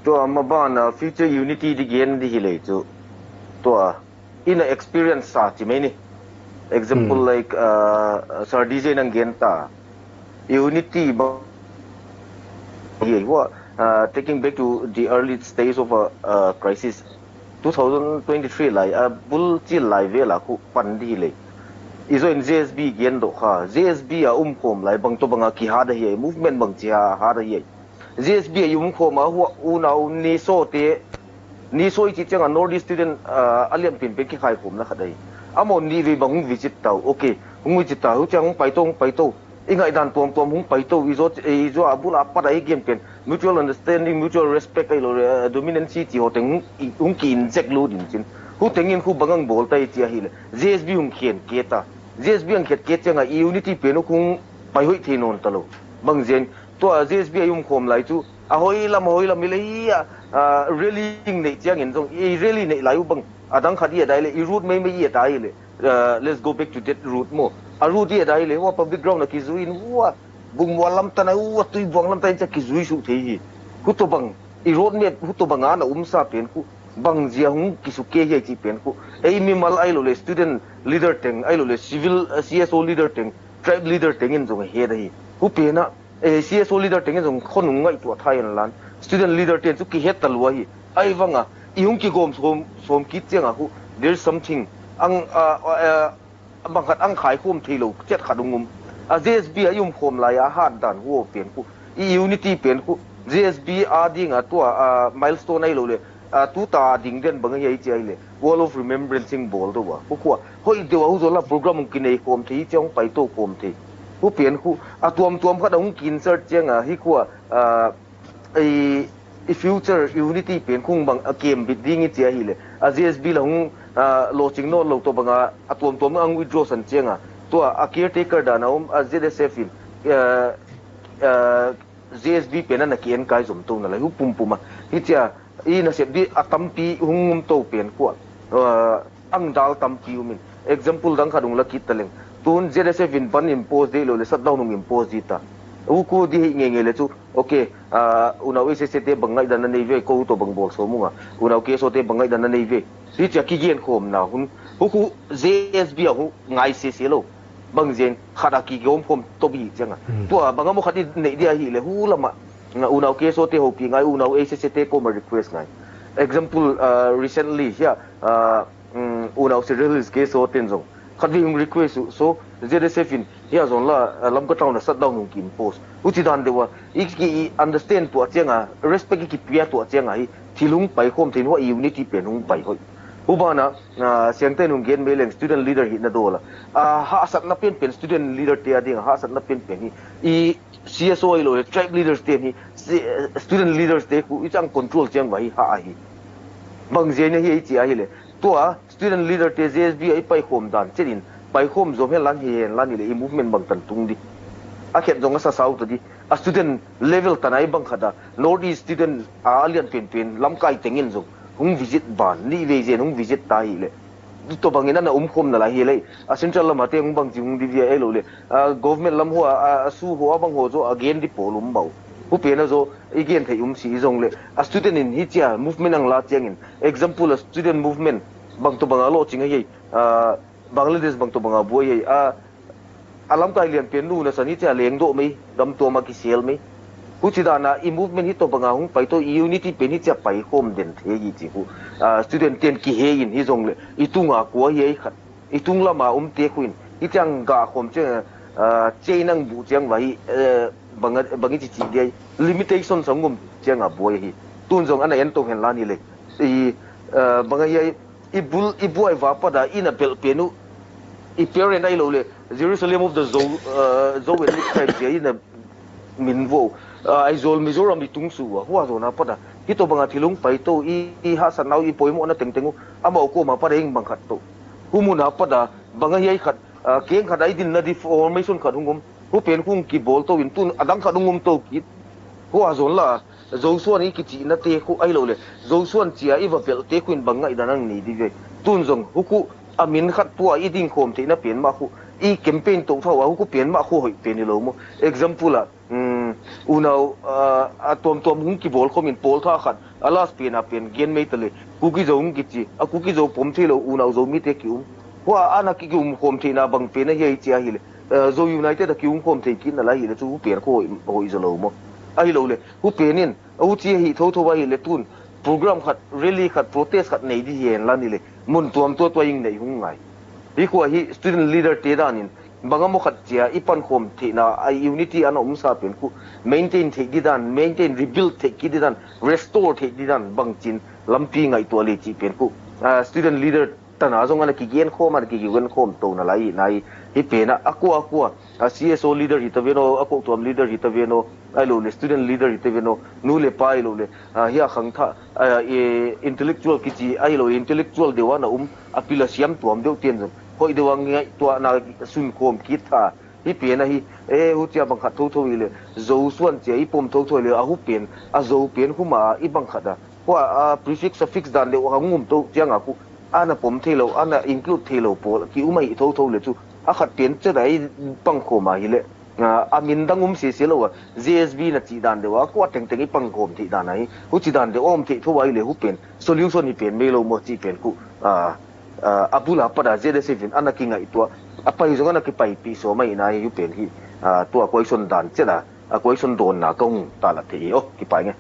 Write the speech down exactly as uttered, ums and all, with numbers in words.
Tua maban a future unity di gen di hi lei cu. Tua in a experience sa ci mai ni. Example, hmm, like, uh, Sir D J nang gen ta. Unity ba hi hua, uh, taking back to the early stage of a, uh, crisis. Two thousand twenty-three lai, a bul cil lai vel a khu pan di hi lei. I zo in Z S B gen do kha. Z S B a um khom lai bang to bang a ki ha da hi ai. Movement bang ci ha ha da hi ai. Z S B a i um khom a hua unau ni so te, ni so i ci ciang a North East student, ah, a lian pin pe ki khai khom na khat ai. Amo ni ve bang hung visit tau. Okay, hung visit tau. Hu ciang hung pai to, hung pai to. I ngaih dan tuamtuam hung pai to, i zaw, i zaw a bul a pat a i gen pen mutual understanding, mutual respect ai lo le, eh, dominancy ci ho teng hung, i, hung ki inject lo din cin. Hu teng in khu bang ang bawl ta i ci a hi le. Z S B hung khen ke ta. Z S B ang khet ke ciang a i unity pen hung pai hoih thei nawn ta lo. Bang zen, tua Z S B a i um khom lai cu, a hoi lam, a hoi lam i le hi a, ah, rally ing neih ciang in zong, i rally neih lai uh bang, a dang khat i a dai le, i route mei mei i a dai le. Uh, let's go back to that route maw. A route i a dai le, hua public ground a kizui in, hua bungmual lam tan a, hua tuibuang lam tan in cia kizui suh thei hi. Hu to bang, i road mate, hu to bang a na um sa pen khu, bang zia hung kisuk ke hi a ci pen khu. Ei mimal ai lo le student leader teng, ai lo le civil, uh, C S O leader teng, tribe leader teng in zong he da hi. Hu pen a, eh, C S O leader teng in zong khon hung ngaih tuah thai an lan. Student leader ten cu kihet ta lua hi. Ai vang a, i hung kigawm sawm, sawm kit ciang a khu, there's something. Ang, uh, uh, bang khat ang khai khawm thei lo ciat khat hung um. A Z S B a i um khawm lai a hat dan hu aw pen khu, i unity pen khu, Z S B a ding a tua, a milestone ai lo le, a tuta a ding den bang a hi a i ci ai le, Wall of Remembrance ing bawl do a. Khu khua, hoih deuh a hu zaw la program hung kinei khawm thei, hi ciang hung pai to khawm thei. Hu pen khu, a tuamtuam khat a hung ki insert ciang a, hi khua, a, i, i future unity pen khung bang a kem bit ding i ci a hi le. A Z S B la hung, a, lawcing nawn lo tawh bang a, a tuamtuam ang withdraw san ciang a. Tua a caretaker dan a um, a Z S F in, a, a, Z S B pen a na ki en kai zom to na lai hu pumpum a. Hi cia, i na sep di a tampi hung um to pen khua. A, ang dal tampi um in. Example dang khat hung la kit ta leng. Tun Z S F in ban impose dei lo le shutdown hung impose di ta. U ku di hi nge nge le cu. Okay, ah, unau A C C te bang ngaih dan na nei ve, ko to bang bawl so munga. Unau K S O te bang ngaih dan na nei ve. Hi cia ki gen khom na hun. Hu ku Z S B a hu ngai se se lo. Bang zen khat a ki gom khom to bi ciang a. Hmm. Tua bang a mu khat i nei dia hi le hu lama. Nga unau K S O te ho pi ngai, unau A C C te ko ma request ngai. Example, ah, recently, hia, ah, um, unau serial is K S O ten zong. Khat ve hung request uh, so Z S F in, hia zon la, uh, Lamka town a shutdown hung ki impose. Hu ci dan deuh a, i ki i understand tuah ciang a, respect i ki pia tuah ciang a, hi thil hung pai khom thei hua i unity pen hung pai hoih. Hu ban a, uh, siangte hung gen mei leng student leader hi na dawl a. Uh, hahsatna pen pen student leader te a ding a, hahsatna pen pen hi. I C S O ai lo le, tribe leaders te hi, si-, student leaders te khu, i cang control ciang va hi, ha a hi. Bang zia na hi, i ci a hi le. Tua, student leader te Z S B a i pai khom dan, cen in, pai khom zom hen lan hi hen lan hi le, i movement bang tan tung di. A khet zong a sa sau ta di. A student level tan a i bang khat a, North East student a lian pen pen, lamkai teng in zong, hung visit ban, ni vei zen hung visit ta hi le. Tua bang in a na um khom na lai hi le. A central lam a te hung bang ci hung di via e lo le. A government lam hua, a, a su hua bang hua zo, a gen di pawl um bau. Hu pen a zo, i gen thei um si i zong le. A student in hi cia, movement ang la ciang in. Example, a student movement, bang to bang a lo cing a hi, a, Bangladesh bang tawh banga buai hei a, a lamkai lian pen nu na san hi cia leng dawh mei, gam tuam a kisel mei. Hu ci dana i movement hi tawh banga hung pai tawh, i unity pen hi cia pai khawm den thei hi ci hu. A, student ten kihei in hi zong le i tunga kua hi ei khat, i tung lama um te khu in hi ciang gah khawm ciang, a, cei nang buh ciang va hi, a, bang a, bang i ci ci dia hi. Limitation sang um cianga buai hi. Tun zong ana en tawh hen lan hi le. I, a, bang a hi ai, i bul, i buai va pata, i na belh pen uh, i parent ai lo le, Jerusalem of the Zo, uh, Zo and Tribe zia i na min vo, uh, Aizawl Mizoram i tung su a, hua zona pata. Hi tawh banga thil hung pai to, i, i hahsatna uh, i poimawhna tengteng uh, amau kawma pata hing bang khat to. Hu muna pata, banga hi ai khat, uh, keng khat ai dinna di formation khat hung um. Hu pen khung kibawl to in tun a dang khat hung um to kit. Hua zon la, Zosuan i kicihna te khu ai lo le, Zosuan cia i va belh te khu in bang ngaihdan ang nei di ve. Tun zong, hu khu a min khat tua i ding khawm theihna pen mah khu, i campaign toh thau a, hu khu pen mah khu hoih pen i lo maw. Example ah, um, Unau a tuamtuam hung kibawl khomin pawl tha khat a last pen a pen gen mei ta le Kuki Zo hung kici a Kuki Zo pom thei lo unau Zomite ki-um. Hua ana ki-um khawm theihna bang pen ahi a hi cia hi le Zo United a ki-um khawm thei kit na lai hi le cu hu pen kho hoih zaw lo maw? Ahi lo le hu pen in a hu ci ahi thotho ahi le tun program khat, rally khat, protest khat nei di hi hen la ni le mun tuam tua tua ing nei hung ngai. Hi khua hi student leader te danin bang a maw khat cia i pankhawm theihna a unity ana umsa pen khu maintain theih didan, maintain rebuild theih ki didan, restore theih didan bangcin lampi ngaihtuah le cih pen khu student leader tana zong ana kigen khawm ana kigen khawm to na lai hi nai. Hi pena a kua a kua a C S O leader hi ta veno, a koktuam leader hi ta veno, ai lo le student leader hi ta veno, nu le pa ai lo le hi a khangtha intellectual kici ai lo intellectual deuh ana um a pil a siam tuam deuh tian zong hoih deuh a ngaihtuahna sunkhawm kit tha. Hi pena hi e hucia bang khat thotho hi le Zo suan cia i pom thotho hi le a hu pen a Zo pen huma i bang khat a hua a prefix suffix dan deuh a hung um to cianga khu ana pom thei lo ana include thei lo pawl ki um ahi thotho le cu a khat pen ceta i pangkhawm a hi le a min dang um sese lo a J S B na cih dan deuh a kua tengteng i pangkhawm theih dan ahi huci dan deuh a um theih tho a hi le hu pen solution hi pen mei lo maw cih pen khu a bula pat a Z S F in ana kingaihtuah a pai zong ana kipaipih sawm ahi na hi hu pen hi tua kuaison dan ceta a kuaison dawnna ka hung talat thei hi aw kipai nge.